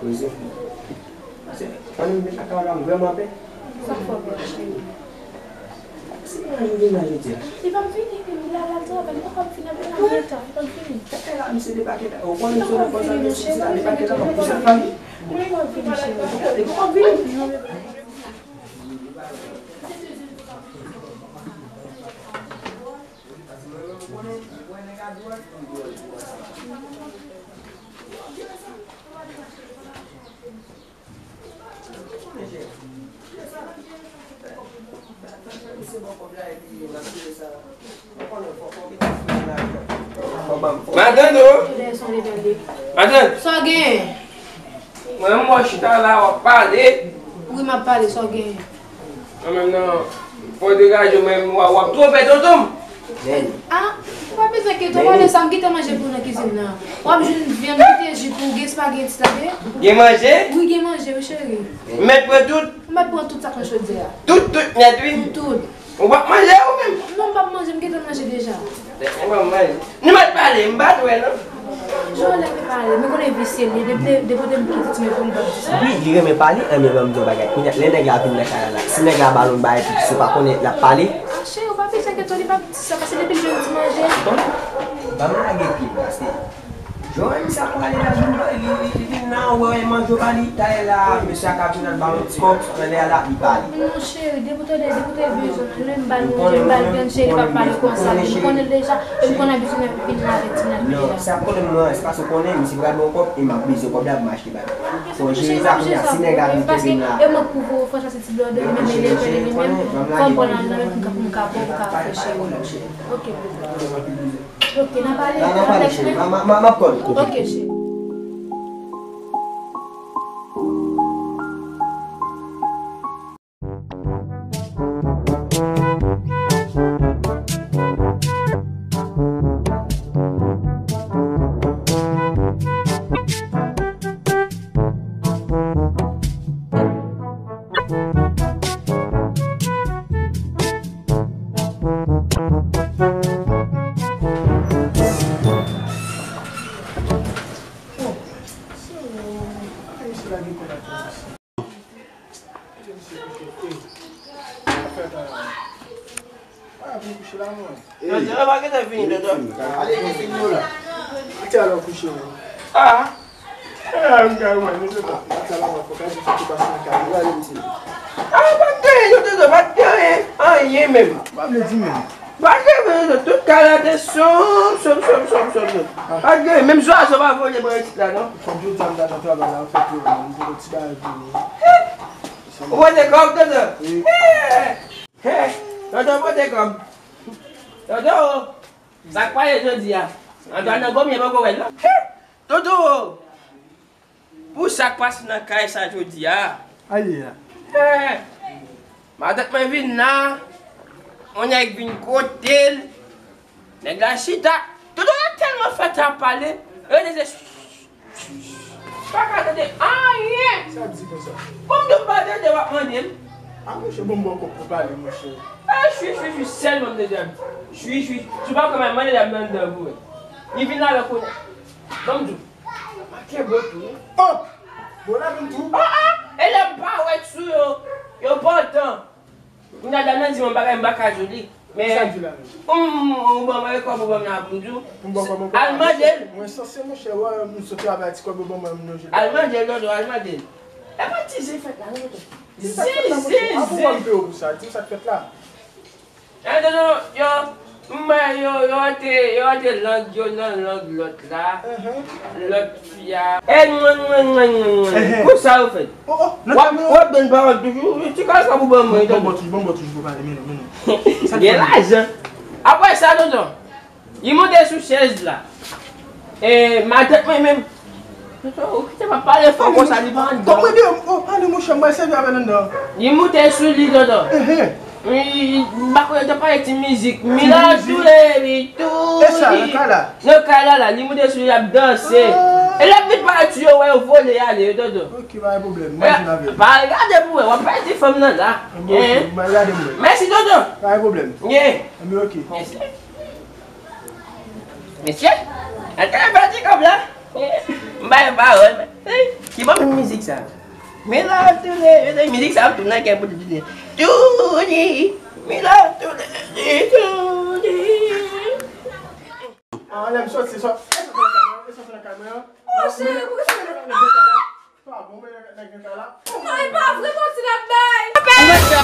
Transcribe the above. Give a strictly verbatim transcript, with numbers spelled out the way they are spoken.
Poze. Paske, mwen menm, met lakay la, m vrèman pè. Sa fò byen, cheri. Si mwen anvi vin nan jodi a. Li p ap vini, li la, la travay, li poko ap vini, apre nan mitan, li p ap vini. Kèt la, misye debake la. Ou konnen sou nan konsa, misye debake la, pou sa pa vini. Li p ap vini, cheri. Li poko ap vini. Madanm, oh. Madanm. Sa w genyen? Mwen, m wè w chita la, w ap pale. Wi, m ap pale, sa w genyen? Mwen menm nan, fò degaje w, mwen, w ap, w ap twonpe tonton m. Men. Ah, ou pa bezwen enkyete w, pale sa, m gentan manje pou ou nan kizin nan. W ap jwenn vyann, kite ji pou ou, gen espageti, tande? Gen manje? Wi, gen manje, wi, cheri. M mèt pran tout? Ou mèt pran tout sa k nan chodyè a. Tout, tout nèt, wi. Tout. Ou p ap manje ou menm? Non, m p ap manje, m gentan manje deja. Ou p ap manje. Nou mèt pale, m pa t wè non. Jan w lè m pale, men konnen visye l ye, depi, depi te m kite ti men pou li p ap di sa. Wi, li renmen pale, anben ban m di yon bagay. Kounye a, lè nèg la vin nan kay la, si nèg la ba l yon bagay, epi si w pa konnen, l ap pale. Ah, cheri, ou pa bezwen enkyete w, li p ap di sa, paske depi l jwenn ti manje. Ban m lage pye m, paske Jan misye ap pale la, li, li, li vin la, ou wè manje w ba li, talè la, mesye a ka vin al ba l yon ti kòb, talè a la, li pale. Non, cheri, depi w tande, depi w te bezwen l, lè m ba l manje, m ba l vyann, cheri, li p ap pale konsa, men m konnen l deja, e m konn abitid l ap vin la avèk ti nèg li a. Non, sa pwoblèm mwen, se paske w konnen, misye pral ba w kòb, e m ap bezwen kòb la pou m achte bagay. Fò w jere sa kounye a, si nèg la vin kenbe m la. E mwen k pou voye w, franchman, se ti blòdè, li menm, li lè fè, li menm, fò m pran l nan men pou m ka, pou m ka, pou m ka fè cheri. Ok, bebe. Ok, n a pale. N a, n a pale, cheri. M a, m a, m a, m ap kòl. Ok, cheri. Ey. Yo, yo pa gentan vini, Dodo. Ale, ki fini yo la? Kite al kouche, wi. Ah. Ah, m ka wè, nou Dodo. Kite al, fò ka di fò ki pase nan kay. Ou ale, mesye. Ah, pa t gen anyen, Dodo, pa t gen anyen. Anyen menm. Pa vle di menm. Pa t gen anyen, Dodo. Tout kay la te sonm, sonm, sonm, sonm, sonm, sonm. Ah. Pa t gen anyen. Menm zwazo pa vole bò isit la, non. Kòm jodi a m t ap nan travay la, an fèt, yo, m te yon ti bagay pou ou. Ou pote kòb, Dodo? Wi. Hey! Hey! Dodo pote kòb. Dodo! Sa k pale jodi a? Antwàn nan gòm, yo poko wè l non. Hey! Dodo! Pou sa k pase nan kay sa jodi a? Aye a. Hey! Matant mwen vin la. On nèg vin kote l. Nèg la chita. Dodo, yo tèlman fè tan ap pale. Yo te se Pa ka tande anyen. Sa di konsa? Bon, m di w pa tande, w ap mande m. A, monchè, bon, m ba w kòb pou pale, monchè. A, chwi, chwi, chwi, sèlman m tande ap di. Chwi, chwi. Si w pa kwè m, mande dam nan anndan pou wè. Li vin la, la kounye a. Ban m di w. Manke bon tou. Oh! Bon, la menm tou. Ah, ah! E lè m pa wè sou yo, yo pantan. Kounye a dam nan di m yon bagay m pa ka di w li. Men, ou ban mwen kòb ou ban m nan pou m di w. Al mande l. Mwen sanse, monchè, wè, m sot travay, ti kòb ou ban mwen, m lonje l. Al mande l, Dodo, al mande l. E pa ti zen fèt la, non, Dodo. Zen, zen, zen. Di m sa k fèt la. An, Dodo, yo, m wè yo, yo te, yo te lang yo nan lang lòt la. Lòt fi a. E nwen, nwen, nwen, nwen, nwen. Konsa yo fèt. Oh, oh, w ap, w ap jwenn pawòl toujou. Ti kal sa pou ban mwen, tande. Bon, bon, toujou, bon, bon, toujou, bon, pale, men non, men non. Gen lajan. Apre sa, tonton, li monte sou chèz la. E, matant mwen menm. Tonton, ou kite m ap pale fò konsa, li pa anndan. Konprann, oh, ale, monchè, m pral sèvi avè l anndan. Li monte sou li, tonton. Wi, m pa konnen te pale ti mizik. Milan tou leve tou. E sa, nan kay la? Nan kay la, la, li moute sou li, l ap danse. E lè m vin pale ti yo, wè yo vole ale, yo, tonton. Ok, pa gen pwoblèm, mwen jwenn avè l. Pa al gade pou wè, w ap pèdi fanm nan la. Bon, ok, m al gade m wè. Mèsi, tonton. Pa gen pwoblèm. Ye. Anben, ok. Mèsi. Mesye, antre pèdi kòb la. M bay pawòl. Ki bon mizik sa? Men la tounen, men mizik sa ap tounen nan kè pou tounen. Tounen, men la tounen, tounen. Ah, lè m soti, sò, e soti nan kay mwen, e soti nan kay mwen. Oh, cheri, poukisa w nan kay la? Pa bon, men nèg nan kay la. Non, e pa vre, manti l ap bay.